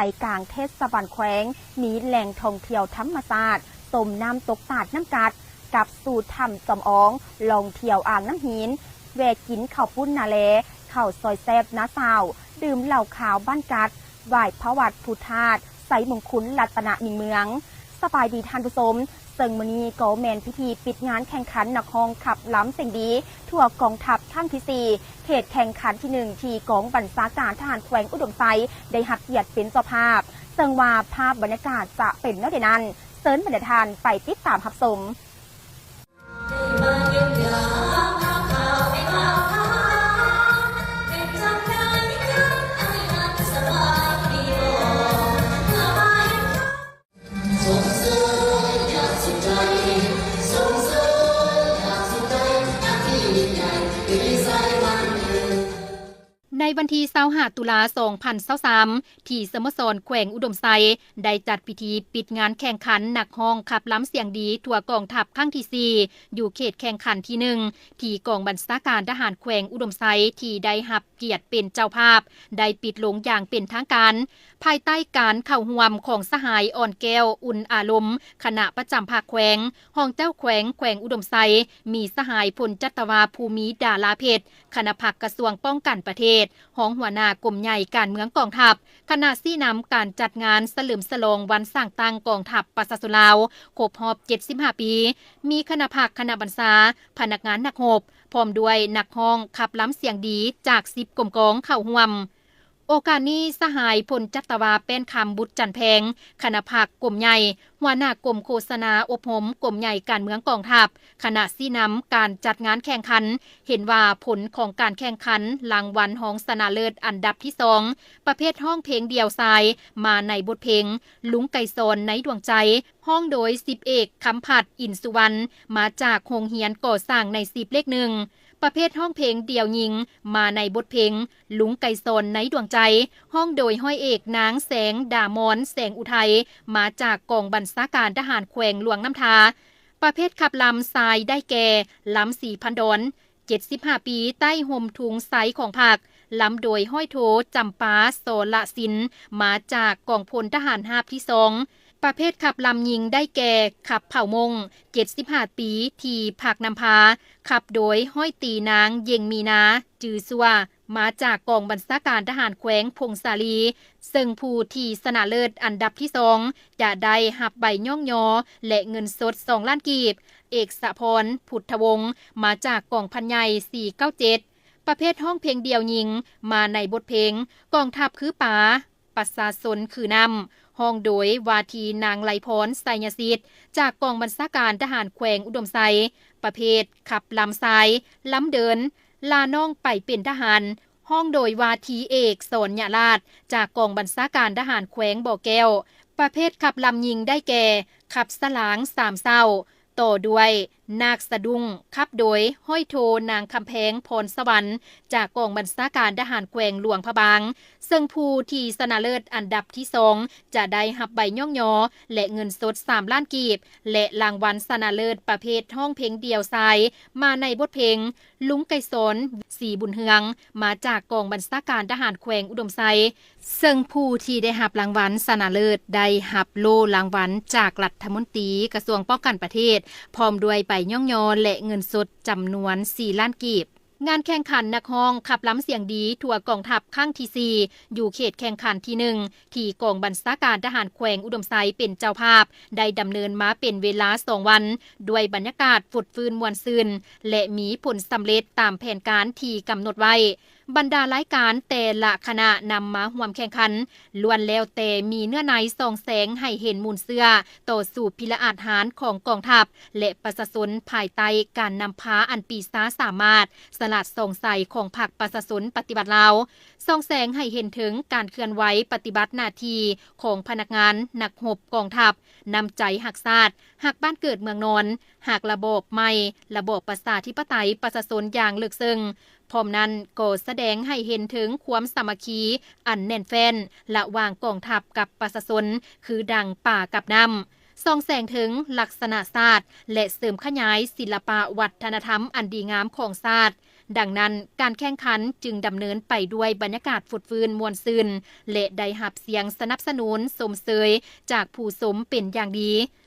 ໃຈກາງເທດສະບານແຂວງ ມີແຫຼ່ງທ່ອງທ່ຽວທຳມະຊາດ ຊົມນ້ຳຕົກຕາດນ້ຳກັດ, ກັບສູ່ຖ້ຳຈອມອອງ, ລ່ອງທ່ຽວອ່າງນ້ຳຫີນ, ແວ່ກິນເຂົ້າປຸ້ນນາແລ, ເຂົ້າຊອຍແຊບນາຊາວ, ດື່ມເຫຼົ້າຂາວບ້ານກັດ, ໄຫວ້ພະວັດພຸດທາດ ໄຊມົງຄຸນລັດຕະນະໜິ່ງເມືອງ. ສະບາຍດີທ່ານຜູ້ຊົມ, ເຊິ່ງມື້ນີ້ກໍແມ່ນພິທີປິດງານແຂ່ງຂັນນັກຮ້ອງຂັບລຳສຽງດີທົ່ວກອງທັບຄັ້ງທີສີ່ ເຂດແຂ່ງຂັນທີໜຶ່ງ ທີ່ກອງບັນຊາການທະຫານແຂວງອຸດົມໄຊໄດ້ຮັບກຽດເປັນເຈົ້າພາບ, ເຊິ່ງວ່າພາບບັນຍາກາດຈະເປັນແນວໃດນັ້ນ, ເຊີນບັນດາທ່ານໄປຕິດຕາມຮັບຊົມ. ໃນວັນທີຊາວຫ້າ ຕຸລາ ສອງພັນຊາວສາມ ທີ່ສະໂມສອນແຂວງອຸດົມໄຊ ໄດ້ຈັດພິທີປິດງານແຂ່ງຂັນນັກຮ້ອງຂັບລຳສຽງດີທົ່ວກອງທັບຄັ້ງທີສີ່ ຢູ່ເຂດແຂ່ງຂັນທີໜຶ່ງ ທີ່ກອງບັນຊາການທະຫານແຂວງອຸດົມໄຊ ທີ່ໄດ້ຮັບກຽດເປັນເຈົ້າພາບ ໄດ້ປິດລົງຢ່າງເປັນທາງການ ພາຍໃຕ້ການເຂົ້າຮ່ວມຂອງສະຫາຍ ອ່ອນແກ້ວ ອຸ່ນອາລົມ ຄະນະປະຈຳພັກແຂວງ, ຮອງເຈົ້າແຂວງແຂວງອຸດົມໄຊ, ມີສະຫາຍ ພົນຈັດຕະວາ ພູມີ ດາລາເພັດ ຄະນະພັກກະຊວງປ້ອງກັນປະເທດ, ຮອງຫົວໜ້າກົມໃຫຍ່ການເມືອງກອງທັບ, ຄະນະຊີ້ນຳການຈັດງານສະເຫຼີມສະຫຼອງວັນສ້າງຕັ້ງກອງທັບປະຊາຊົນລາວ ຄົບຮອບເຈັດສິບຫ້າປີ, ມີຄະນະພັກ, ຄະນະບັນຊາ, ພະນັກງານນັກຮົບ, ພ້ອມດ້ວຍນັກຮ້ອງຂັບລຳສຽງດີຈາກສິບກົມກອງເຂົ້າຮ່ວມ. ໂອກາດນີ້ ສະຫາຍ ພົນຈັດຕະວາ ແປ້ນຄຳ ບຸດຈັນແພງ ຄະນະພັກກົມໃຫຍ່, ຫົວໜ້າກົມໂຄສະນາອົບຮົມກົມໃຫຍ່ການເມືອງກອງທັບ, ຄະນະຊີ້ນຳການຈັດງານແຂ່ງຂັນ ເຫັນວ່າຜົນຂອງການແຂ່ງຂັນລາງວັນຮອງຊະນະເລີດອັນດັບທີສອງ ປະເພດຮ້ອງເພງດຽວຊາຍ ມາໃນບົດເພງ ລຸງໄກສອນໃນດວງໃຈ ຮ້ອງໂດຍສິບເອກ ຄຳພັດ ອິນສຸວັນ ມາຈາກໂຮງຮຽນກໍ່ສ້າງໃນສິບເລກໜຶ່ງ, ປະເພດຮ້ອງເພງດຽວຍິງ ມາໃນບົດເພງ ລຸງໄກສອນໃນດວງໃຈ ຮ້ອງໂດຍຮ້ອຍເອກ ນາງ ແສງດາມອນ ແສງອຸໄທ ມາຈາກກອງບັນຊາການທະຫານແຂວງຫຼວງນ້ຳທາ, ປະເພດຂັບລຳຊາຍໄດ້ແກ່ ລຳສີພັນດອນ ເຈັດສິບຫ້າປີ ໃຕ້ຮົ່ມທຸງໄຊຂອງພັກ ລຳໂດຍຮ້ອຍໂທ ຈຳປາ ສໍລະສິນ ມາຈາກກອງພົນທະຫານຮາບທີສອງ, ປະເພດຂັບລຳຍິງໄດ້ແກ່ ຂັບເຜົ່າມົ້ງ ເຈັດສິບຫ້າປີ ທີ່ພັກນຳພາ ຂັບໂດຍຮ້ອຍຕີນາງ ເຢັງມີນາ ຈື່ຊົ່ວ ມາຈາກກອງບັນຊາການທະຫານແຂວງຜົ້ງສາລີ, ເຊິ່ງຜູ້ທີ່ຊະນະເລີດອັນດັບທີສອງ ຈະໄດ້ຮັບໃບຍ້ອງຍໍ ແລະ ເງິນສົດສອງລ້ານກີບ, ເອກສະພອນ ພຸດທະວົງ ມາຈາກກອງພັນໃຫຍ່ສີ່ເກົ້າເຈັດ, ປະເພດຮ້ອງເພງດຽວຍິງ ມາໃນບົດເພງ ກອງທັບຄືປາ, ປະຊາຊົນຄືນ້ຳ, ຮ້ອງໂດຍວ່າທີ່ນາງໄລພອນ ໄຊຍະສິດ ຈາກກອງບັນຊາການທະຫານແຂວງອຸດົມໄຊ, ປະເພດຂັບລຳຊາຍ, ລຳເດີນ, ລານ້ອງໄປເປັນທະຫານ, ຮ້ອງໂດຍວ່າທີ່ເອກ ສອນຍະລາດ ຈາກກອງບັນຊາການທະຫານແຂວງບໍ່ແກ້ວ, ປະເພດຂັບລຳຍິງໄດ້ແກ່ ຂັບສະຫຼາງສາມເຊົ້າ, ຕໍ່ດ້ວຍນາກສະດຸ້ງ ຂັບໂດຍຮ້ອຍໂທ ນາງຄຳແພງ ພອນສະຫວັນ ຈາກກອງບັນຊາການທະຫານແຂວງຫຼວງພະບາງ, ເຊິ່ງຜູ້ທີ່ຊະນະເລີດອັນດັບທີສອງ ຈະໄດ້ຮັບໃບຍ້ອງຍໍ ແລະ ເງິນສົດສາມລ້ານກີບ ແລະ ລາງວັນຊະນະເລີດປະເພດຮ້ອງເພງດຽວຊາຍ ມາໃນບົດເພງ ລຸງໄກສອນ ສີບຸນເຮືອງ ມາຈາກກອງບັນຊາການທະຫານແຂວງອຸດົມໄຊ, ເຊິ່ງຜູ້ທີ່ໄດ້ຮັບລາງວັນຊະນະເລີດ ໄດ້ຮັບໂລ່ລາງວັນຈາກລັດຖະມົນຕີກະຊວງປ້ອງກັນປະເທດ ພ້ອມດ້ວຍໃບຍ້ອງຍໍ ແລະ ເງິນສົດຈຳນວນສີ່ລ້ານກີບ. ງານແຂ່ງຂັນນັກຮ້ອງຂັບລຳສຽງດີທົ່ວກອງທັບຄັ້ງທີສີ່ ຢູ່ເຂດແຂ່ງຂັນທີໜຶ່ງ ທີ່ກອງບັນຊາການທະຫານແຂວງອຸດົມໄຊເປັນເຈົ້າພາບ ໄດ້ດຳເນີນມາເປັນເວລາສອງວັນ ດ້ວຍບັນຍາກາດຟົດຟື້ນມ່ວນຊື່ນ ແລະ ມີຜົນສຳເລັດຕາມແຜນການທີ່ກຳນົດໄວ້. ບັນດາລາຍການແຕ່ລະຄະນະນຳມາຮ່ວມແຂ່ງຂັນ ລ້ວນແລ້ວແຕ່ມີເນື້ອໃນສ່ອງແສງໃຫ້ເຫັນມູນເຊື້ອຕໍ່ສູ້ພິລະອາດຫານຂອງກອງທັບ ແລະ ປະຊາຊົນ ພາຍໃຕ້ການນຳພາອັນປີຊາສາມາດ, ສະຫຼາດສ່ອງໃສຂອງພັກປະຊາຊົນປະຕິວັດລາວ, ສ່ອງແສງໃຫ້ເຫັນເຖິງການເຄື່ອນໄຫວປະຕິບັດໜ້າທີ່ຂອງພະນັກງານນັກຮົບກອງທັບ, ນ້ຳໃຈຮັກຊາດ, ຮັກບ້ານເກີດເມືອງນອນ, ຮັກລະບອບໃໝ່, ລະບອບປະຊາທິປະໄຕປະຊາຊົນຢ່າງເລິກເຊິ່ງ. ພ້ອມນັ້ນກໍສະແດງໃຫ້ເຫັນເຖິງຄວາມສາມັກຄີອັນແໜ້ນແຟ້ນລະຫວ່າງກອງທັບກັບປະຊາຊົນ ຄືດັ່ງປາກັບນ້ຳ, ສ່ອງແສງເຖິງລັກສະນະຊາດ ແລະ ເສີມຂະຫຍາຍສິລະປະວັດທະນະທຳອັນດີງາມຂອງຊາດ. ດັ່ງນັ້ນ, ການແຂ່ງຂັນຈຶ່ງດຳເນີນໄປດ້ວຍບັນຍາກາດຟົດຟື້ນມ່ວນຊື່ນ ແລະ ໄດ້ຮັບສຽງສະໜັບສະໜູນຊົມເຊີຍຈາກຜູ້ຊົມເປັນຢ່າງດີ.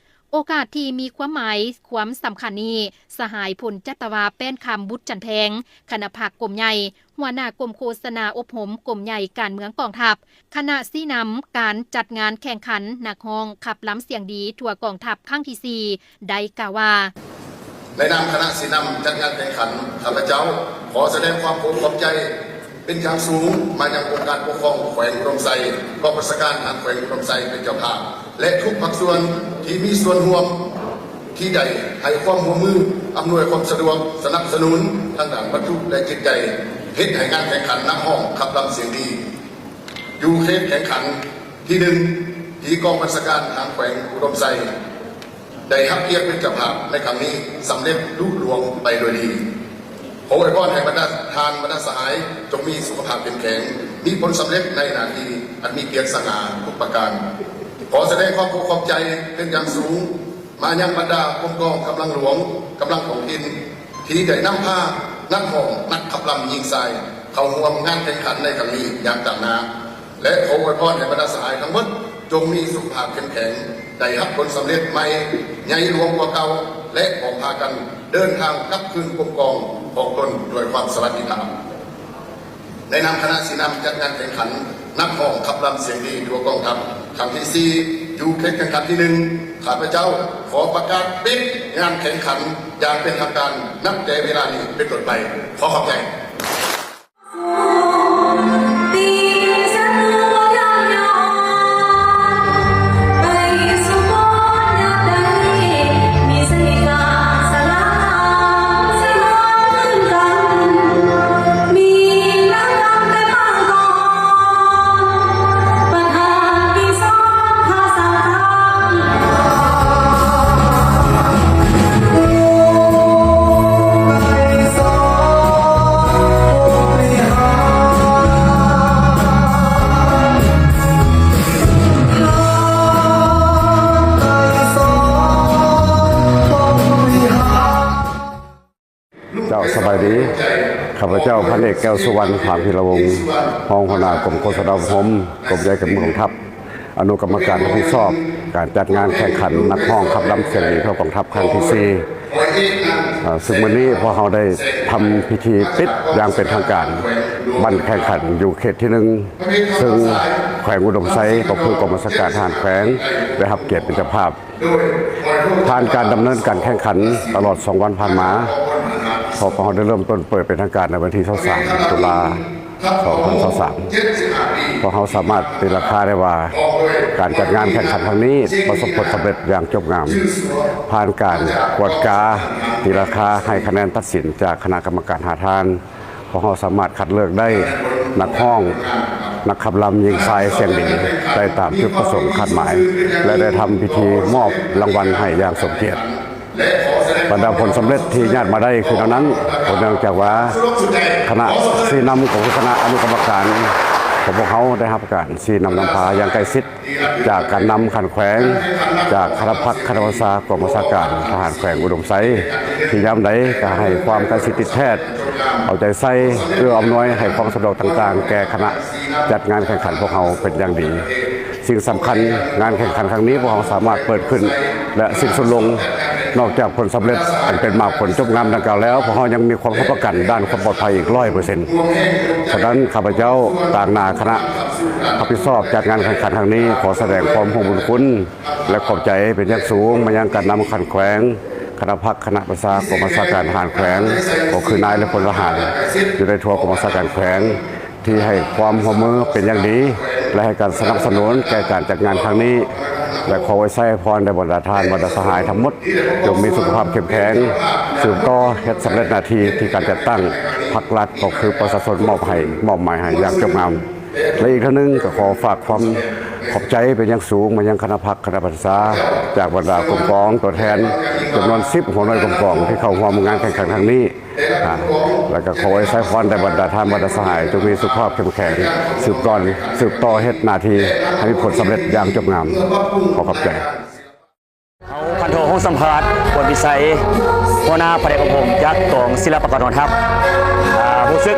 ໂອກາດທີ່ມີຄວາມໝາຍຄວາມສຳຄັນນີ້, ສະຫາຍ ພົນຈັດຕະວາ ແປ້ນຄຳ ບຸດຈັນແພງ, ຄະນະພັກກົມໃຫຍ່, ຫົວໜ້າກົມໂຄສະນາອົບຮົມກົມໃຫຍ່ການເມືອງກອງທັບ, ຄະນະຊີ້ນຳການຈັດງານແຂ່ງຂັນນັກຮ້ອງຂັບລຳສຽງດີທົ່ວກອງທັບຄັ້ງທີສີ່ ໄດ້ກ່າວວ່າ, ໃນນາມຄະນະຊີ້ນຳຈັດງານແຂ່ງຂັນ, ຂ້າພະເຈົ້າຂໍສະແດງຄວາມຂອບໃຈເປັນຢ່າງສູງມາຍັງອົງການປົກຄອງແຂວງອຸດົມໄຊ, ກອງບັນຊາການທະຫານແຂວງອຸດົມໄຊເປັນເຈົ້າພາບ ແລະ ທຸກພາກສ່ວນທີ່ມີສ່ວນຮ່ວມ ທີ່ໄດ້ໃຫ້ຄວາມຮ່ວມມື, ອຳນວຍຄວາມສະດວກ, ສະໜັບສະໜູນທາງດ້ານວັດຖຸ ແລະ ຈິດໃຈ, ເຮັດໃຫ້ງານແຂ່ງຂັນນັກຮ້ອງຂັບລຳສຽງດີ ຢູ່ເຂດແຂ່ງຂັນທີໜຶ່ງ ທີ່ກອງບັນຊາການທະຫານແຂວງອຸດົມໄຊ ໄດ້ຮັບກຽດເປັນເຈົ້າພາບໃນຄັ້ງນີ້ ສຳເລັດລຸລ່ວງໄປໂດຍດີ. ຂໍອວຍພອນໃຫ້ບັນດາທ່ານ ບັນດາສະຫາຍ ຈົ່ງມີສຸຂະພາບເຂັ້ມແຂງ, ມີຜົນສຳເລັດໃນໜ້າທີ່ອັນມີກຽດສະຫງ່າທຸກປະການ. ຂໍສະແດງຄວາມຂອບໃຈເປັນຢ່າງສູງ ມາຍັງບັນດາກົມກອງກຳລັງຫຼວງ, ກຳລັງທ້ອງຖິ່ນ ທີ່ໄດ້ນຳພານັກຮ້ອງ, ນັກຂັບລຳຍິງຊາຍ ເຂົ້າຮ່ວມງານແຂ່ງຂັນໃນຄັ້ງນີ້ຢ່າງຕັ້ງໜ້າ ແລະ ຂໍອວຍພອນໃຫ້ບັນດາສະຫາຍທັງໝົດ ຈົ່ງມີສຸຂະພາບເຂັ້ມແຂງ, ໄດ້ຮັບຜົນສຳເລັດໃໝ່ໃຫຍ່ຫຼວງກວ່າເກົ່າ ແລະ ອອກພາກັນເດີນທາງກັບຄືນກົມກອງຂອງຕົນດ້ວຍຄວາມສະຫວັດດີພາບ. ໃນນາມຄະນະຊີ້ນຳຈັດງານແຂ່ງຂັນນັກຮ້ອງຂັບລຳສຽງດີທົ່ວກອງທັບຄັ້ງທີສີ່ ຢູ່ເຂດແຂ່ງຂັນທີໜຶ່ງ ຂ້າພະເຈົ້າຂໍປະກາດປິດງານແຂ່ງຂັນຢ່າງເປັນທາງການ ນັບແຕ່ເວລານີ້ເປັນຕົ້ນໄປ. ຂໍຂອບໃຈ. ເຈົ້າ ສະບາຍດີ. ຂ້າພະເຈົ້າ ພັນເອກ ແກ້ວສຸວັນ ພາພິລະວົງ, ຮອງຫົວໜ້າກົມໂຄສະນາອົບຮົມ ກົມໃຫຍ່ການເມືອງກອງທັບ, ອະນຸກຳມະການຮັບຜິດຊອບການຈັດງານແຂ່ງຂັນນັກຮ້ອງຂັບລຳສຽງດີທົ່ວກອງທັບຄັ້ງທີສີ່. ເອີ ຊຶ່ງມື້ນີ້ພວກເຮົາໄດ້ທຳພິທີປິດຢ່າງເປັນທາງການ ບັ້ນແຂ່ງຂັນຢູ່ເຂດທີໜຶ່ງ ຊຶ່ງແຂວງອຸດົມໄຊ ກໍຄືກອງບັນຊາການທະຫານແຂວງ ໄດ້ຮັບກຽດເປັນເຈົ້າພາບ. ຜ່ານການດຳເນີນການແຂ່ງຂັນຕະຫຼອດສອງວັນຜ່ານມາ, ພວກເຮົາໄດ້ເລີ່ມຕົ້ນເປີດເປັນທາງການໃນວັນທີຊາວສາມ ຕຸລາ ສອງພັນຊາວສາມ. ພວກເຮົາສາມາດຕີລາຄາໄດ້ວ່າ ການຈັດງານແຂ່ງຂັນຄັ້ງນີ້ປະສົບຜົນສຳເລັດຢ່າງຈົບງາມ. ຜ່ານການກວດກາຕີລາຄາໃຫ້ຄະແນນຕັດສິນຈາກຄະນະກຳມະການຫ້າທ່ານ, ພວກເຮົາສາມາດຄັດເລືອກໄດ້ນັກຮ້ອງ, ນັກຂັບລຳຍິງຊາຍສຽງດີ ໄດ້ຕາມຈຸດປະສົງຄາດໝາຍ ແລະ ໄດ້ທຳພິທີມອບລາງວັນໃຫ້ຢ່າງສົມກຽດ. ບັນດາຜົນສຳເລັດທີ່ຍາດມາໄດ້ຄືແນວນັ້ນ, ກໍເນື່ອງຈາກວ່າຄະນະຊີ້ນຳ ກໍຄືຄະນະອະນຸກຳມະການຂອງພວກເຮົາ ໄດ້ຮັບການຊີ້ນຳນຳພາຢ່າງໃກ້ຊິດ ຈາກການນຳຂັ້ນແຂວງ, ຈາກຄະນະພັກ, ຄະນະປະຊາ, ກອງບັນຊາການທະຫານແຂວງອຸດົມໄຊ ທີ່ຍາມໃດກໍໃຫ້ຄວາມໃກ້ຊິດຕິດແທດ, ເອົາໃຈໃສ່, ເອື້ອອຳນວຍໃຫ້ຄວາມສະດວກຕ່າງໆ ແກ່ຄະນະຈັດງານແຂ່ງຂັນພວກເຮົາເປັນຢ່າງດີ. ສິ່ງສຳຄັນ, ງານແຂ່ງຂັນຄັ້ງນີ້ພວກເຮົາສາມາດເປີດຂຶ້ນ ແລະ ສິ້ນສຸດລົງ. ນອກຈາກຜົນສຳເລັດອັນເປັນໝາກຜົນຈົບງາມດັ່ງກ່າວແລ້ວ, ພວກເຮົາຍັງມີຄວາມຮັບປະກັນດ້ານຄວາມປອດໄພອີກຮ້ອຍເປີເຊັນ. ສະນັ້ນ, ຂ້າພະເຈົ້າຕາງໜ້າຄະນະຮັບຜິດຊອບຈັດງານແຂ່ງຂັນຄັ້ງນີ້ ຂໍສະແດງຄວາມຮູ້ບຸນຄຸນ ແລະ ຂອບໃຈເປັນຢ່າງສູງມາຍັງການນຳຂັ້ນແຂວງ, ຄະນະພັກ, ຄະນະປະຊາ, ກອງບັນຊາການທະຫານແຂວງ, ກໍຄືນາຍ ແລະ ພົນທະຫານ ຢູ່ໃນທົ່ວກອງບັນຊາການແຂວງ ທີ່ໃຫ້ຄວາມຮ່ວມມືເປັນຢ່າງດີ ແລະ ໃຫ້ການສະໜັບສະໜູນແກ່ການຈັດງານຄັ້ງນີ້ ແລະ ຂໍອວຍໄຊອວຍພອນໃຫ້ບັນດາທ່ານ ບັນດາສະຫາຍທັງໝົດ ຈົ່ງມີສຸຂະພາບເຂັ້ມແຂງ, ສືບຕໍ່ເຮັດສຳເລັດໜ້າທີ່ທີ່ການຈັດຕັ້ງພັກລັດ ກໍຄືປະຊາຊົນມອບໃຫ້, ມອບໝາຍໃຫ້ຢ່າງຈົບງາມ. ແລະ ອີກເທື່ອໜຶ່ງກໍຂໍຝາກຄວາມຂອບໃຈເປັນຢ່າງສູງມາຍັງຄະນະພັກ, ຄະນະປະຊາ, ຈາກບັນດາກົມກອງ, ຕົວແທນຈຳນວນສິບຫົວໜ່ວຍກົມກອງ ທີ່ເຂົ້າຮ່ວມງານແຂ່ງຂັນຄັ້ງນີ້. ອາ ແລ້ວກໍຂໍອວຍໄຊພອນໃຫ້ບັນດາທ່ານ ບັນດາສະຫາຍ ຈົ່ງມີສຸຂະພາບເຂັ້ມແຂງ, ສືບກ່ອນ, ສືບຕໍ່ເຮັດໜ້າທີ່ໃຫ້ມີຜົນສຳເລັດຢ່າງຈົບງາມ. ຂໍຂອບໃຈ. ເຮົາ ພັນໂທ ຮົງ ສຳພາດ ປວນພິໄສ ຫົວໜ້າພະແນກອົບຮົມຈາກກອງສິລະປາກອນກອງທັບ. ອາ, ຮູ້ສຶກ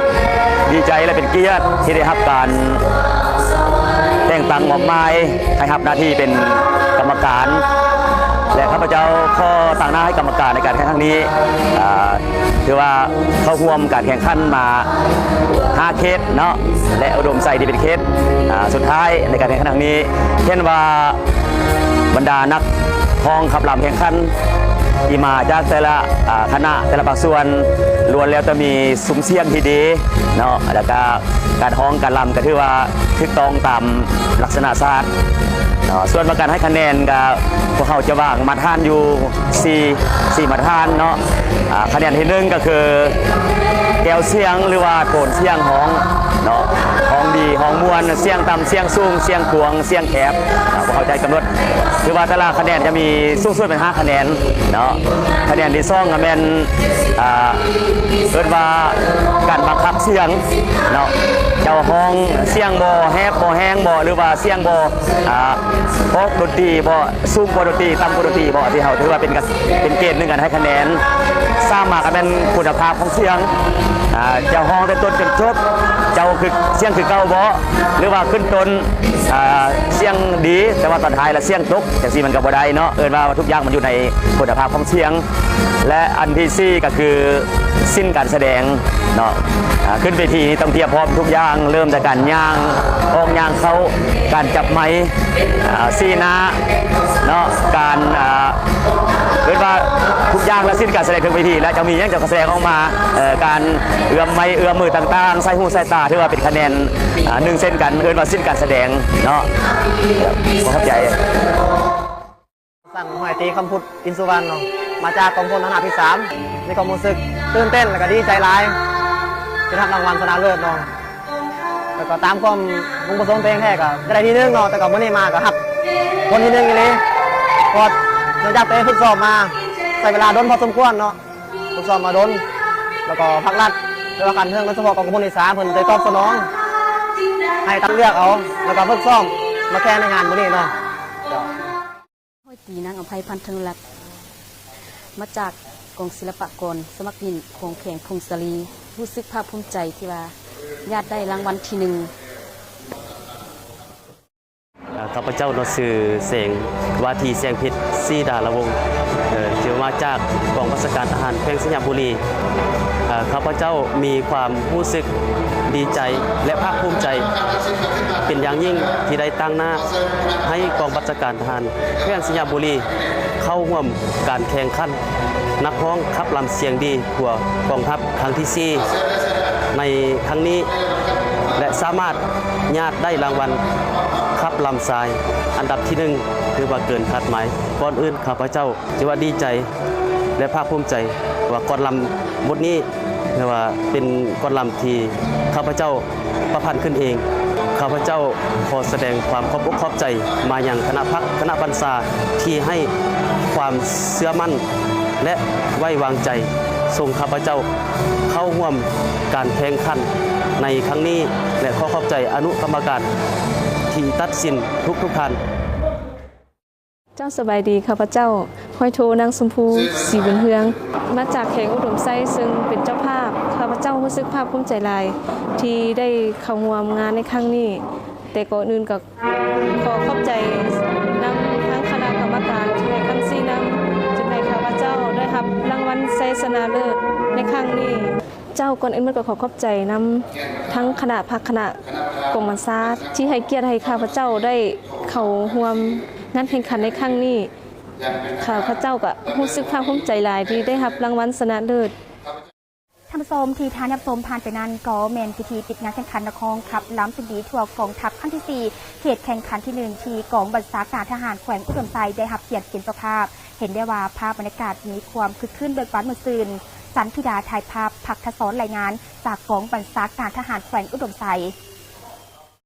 ດີໃຈ ແລະ ເປັນກຽດທີ່ໄດ້ຮັບການແຕ່ງຕັ້ງມອບໝາຍໃຫ້ຮັບໜ້າທີ່ເປັນກຳມະການ ແລະ ຂ້າພະເຈົ້າຂໍຕາງໜ້າໃຫ້ກຳມະການໃນການແຂ່ງຂັນຄັ້ງນີ້ ອາ, ຖືວ່າເຂົ້າຮ່ວມການແຂ່ງຂັນມາຫ້າເຂດເນາະ ແລະ ອຸດົມໄຊທີ່ເປັນເຂດ ອາ ສຸດທ້າຍໃນການແຂ່ງຂັນຄັ້ງນີ້ ເຫັນວ່າບັນດານັກຮ້ອງຂັບລຳແຂ່ງຂັນທີ່ມາຈາກແຕ່ລະ ອາ ຄະນະ ແຕ່ລະພາກສ່ວນ ລ້ວນແລ້ວແຕ່ມີຊຸມສຽງທີ່ດີເນາະ ແລ້ວກະການຮ້ອງການລຳກໍຖືວ່າຖືກຕ້ອງຕາມລັກສະນະຊາດເນາະ. ສ່ວນວ່າການໃຫ້ຄະແນນກໍ ພວກເຮົາຈະວາງມາດຕະຖານຢູ່ ສີ່ ສີ່ມາດຕະຖານເນາະ. ອາ ຄະແນນທີໜຶ່ງກໍຄື ແກວສຽງ ຫຼືວ່າໂທນສຽງຮ້ອງເນາະ, ຮ້ອງດີ ຮ້ອງມ່ວນ, ສຽງຕ່ຳ ສຽງສູງ, ສຽງກວ້າງ ສຽງແຄບ ອາ ພວກເຮົາຈະກຳນົດ ຖືວ່າແຕ່ລະຄະແນນຈະມີສູງສຸດເປັນຫ້າຄະແນນເນາະ. ຄະແນນທີສອງກໍແມ່ນ ອາ ເອີ້ນວ່າການບັງຄັບສຽງເນາະ, ເຈົ້າຮ້ອງສຽງບໍ່ແຫບບໍ່ແຫ້ງບໍ່ ຫຼືວ່າສຽງບໍ່ ອາ ອອກດົນຕີບໍ່ ສູງກວ່າດົນຕີ ຕ່ຳກວ່າດົນຕີບໍ່ ທີ່ເຮົາຖືວ່າເປັນການ ເປັນເກນໜຶ່ງການໃຫ້ຄະແນນ. ສາມມາກໍແມ່ນຄຸນນະພາບຂອງສຽງ ອາ ເຈົ້າຮ້ອງແຕ່ຕົ້ນຈົນຈົບ ເຈົ້າຄື ສຽງຄືເກົ່າບໍ່ ຫຼືວ່າຂຶ້ນຕົ້ນ ອາ ສຽງດີ ແຕ່ວ່າຕອນທ້າຍລະສຽງຕົກ ຈັ່ງຊີ້ມັນກໍບໍ່ໄດ້ເນາະ. ເອີ້ນວ່າທຸກຢ່າງມັນຢູ່ໃນຄຸນນະພາບຂອງສຽງ. ແລະ ອັນທີສີ່ກໍຄືສິນການສະແດງເນາະ, ອາ ຂຶ້ນເວທີນີ້ຕ້ອງຕຽມພ້ອມທຸກຢ່າງ ເລີ່ມແຕ່ການຍ່າງອອກຍ່າງເຂົ້າ ການຈັບໄມ ອາ ສີໜ້າເນາະ ການ ອາ ເອີ້ນວ່າທຸກຢ່າງລະສິນການສະແດງເທິງເວທີ ແລະ ຈະມີຫຍັງຈະກະສະແດງອອກມາ ເອີ ການເອື້ອມໄມ້ເອື້ອມມືຕ່າງໆ ສາຍຫູສາຍຕາ ຖືວ່າເປັນຄະແນນ ອາ ໜຶ່ງເຊັ່ນກັນ ເອີ້ນວ່າສິນການສະແດງເນາະ. ຂໍຂອບໃຈ. ສັງ ຫ້ອຍຕີ ຄຳພຸດ ອິນສຸວັນເນາະ, ມາຈາກກອງພົນທະຫານທີ່ສາມ ມີຄວາມຮູ້ສຶກຕື່ນເຕັ້ນ ແລະ ກໍດີໃຈຫຼາຍ ທີ່ໄດ້ຮັບລາງວັນຊະນະເລີດເນາະ. ແລ້ວກໍຕາມຄວາມມຸງປະສົງຕົວເອງແທ້ ກໍຢາກໄດ້ທີໜຶ່ງເນາະ, ແຕ່ກໍມື້ນີ້ມາກໍຮັບຜົນທີໜຶ່ງອີ່ຫຼີ ເພາະວ່າເນື່ອງຈາກຕົວເອງຝຶກຊ້ອມມາ ໃຊ້ເວລາດົນພໍສົມຄວນເນາະ, ຝຶກຊ້ອມມາດົນ ແລ້ວກໍພາກລັດ ຫຼືວ່າຂັ້ນເທິງ ໂດຍສະເພາະກອງກຳມະການທີ່ສາມ ເພິ່ນໄດ້ຕອບສະໜອງ ໃຫ້ຕັດເລືອກເອົາ ແລ້ວກໍຝຶກຊ້ອມມາແຂ່ງໃນງານມື້ນີ້ເນາະ. ຮ້ອຍຕີ ນາງອຳໄພ ພັນເທິງລັດ ມາຈາກກອງສິລະປະກອນສະໝັກຍິງຂອງແຂວງຜົ້ງສາລີ ຮູ້ສຶກພາກພູມໃຈທີ່ວ່າຍາດໄດ້ລາງວັນທີໜຶ່ງ. ເອີ ຂ້າພະເຈົ້າເນາະ ຊື່ ແສງ ວ່າທີ່ ແສງເພັດ ສີດາລະວົງ ເອີ ທີ່ມາຈາກກອງບັນຊາການທະຫານແຂວງໄຊຍະບູລີ. ເອີ ຂ້າພະເຈົ້າມີຄວາມຮູ້ສຶກດີໃຈ ແລະ ພາກພູມໃຈເປັນຢ່າງຍິ່ງ ທີ່ໄດ້ຕາງໜ້າໃຫ້ກອງບັນຊາການ ທະຫານແຂວງໄຊຍະບູລີ ເຂົ້າຮ່ວມການແຂ່ງຂັນນັກຮ້ອງຂັບລຳສຽງດີທົ່ວກອງທັບຄັ້ງທີສີ່ ໃນຄັ້ງນີ້ ແລະ ສາມາດຍາດໄດ້ລາງວັນຂັບລຳຊາຍອັນດັບທີໜຶ່ງ ຖືວ່າເກີນຄາດໝາຍ. ກ່ອນອື່ນ ຂ້າພະເຈົ້າ ຖືວ່າດີໃຈ ແລະ ພາກພູມໃຈວ່າກອນລຳບົດນີ້ ຖືວ່າເປັນກອນລຳທີ່ຂ້າພະເຈົ້າປະພັນຂຶ້ນເອງ. ຂ້າພະເຈົ້າຂໍສະແດງຄວາມຂອບອົກຂອບໃຈມາຍັງຄະນະພັກຄະນະບັນຊາ ທີ່ໃຫ້ຄວາມເຊື່ອໝັ້ນ ແລະ ໄວ້ວາງໃຈສົ່ງຂ້າພະເຈົ້າເຂົ້າຮ່ວມການແຂ່ງຂັນໃນຄັ້ງນີ້ ແລະ ຂໍຂອບໃຈອະນຸກຳມະການທີ່ຕັດສິນທຸກໆທ່ານ. ເຈົ້າສະບາຍດີ, ຂ້າພະເຈົ້າ ຮ້ອຍໂທ ນາງຊົມພູ ສີບຸນເຮືອງ ມາຈາກແຂວງອຸດົມໄຊ ເຊິ່ງເປັນເຈົ້າພາບ. ຂ້າພະເຈົ້າຮູ້ສຶກພາກພູມໃຈຫຼາຍທີ່ໄດ້ເຂົ້າຮ່ວມງານໃນຄັ້ງນີ້, ແຕ່ກ່ອນອື່ນກໍຂໍຂອບໃຈນຳທັງຄະນະກຳມະການທີ່ໃຫ້ຄຳຊີ້ນຳ ຈຶ່ງໃຫ້ຂ້າພະເຈົ້າໄດ້ຮັບລາງວັນໄຊຊະນະເລີດໃນຄັ້ງນີ້. ເຈົ້າ, ກ່ອນອື່ນໝົດກໍຂໍຂອບໃຈນຳທັງຄະນະພັກຄະນະກອງບັນຊາທີ່ໃຫ້ກຽດໃຫ້ຂ້າພະເຈົ້າໄດ້ເຂົ້າຮ່ວມງານແຂ່ງຂັນໃນຄັ້ງນີ້. ຂ້າພະເຈົ້າກໍຮູ້ສຶກພາກພູມໃຈຫຼາຍທີ່ໄດ້ຮັບລາງວັນຊະນະເລີດ. ທ່ານຜູ້ຊົມທີ່ທ່ານຮັບຊົມຜ່ານໄປນັ້ນ ກໍແມ່ນພິທີປິດງານແຂ່ງຂັນນັກຮ້ອງຂັບລຳສຽງດີທົ່ວກອງທັບຄັ້ງທີສີ່ ເຂດແຂ່ງຂັນທີໜຶ່ງ ທີ່ກອງບັນຊາການທະຫານແຂວງອຸດົມໄຊໄດ້ຮັບກຽດເປັນເຈົ້າພາບ. ເຫັນໄດ້ວ່າພາບບັນຍາກາດມີຄວາມຄຶກຄື້ນເບີກບານມ່ວນຊື່ນ. ສັນທິດາ ຖ່າຍພາບ, ພັກທະສອນ ລາຍງານຈາກກອງບັນຊາການທະຫານແຂວງອຸດົມໄຊ.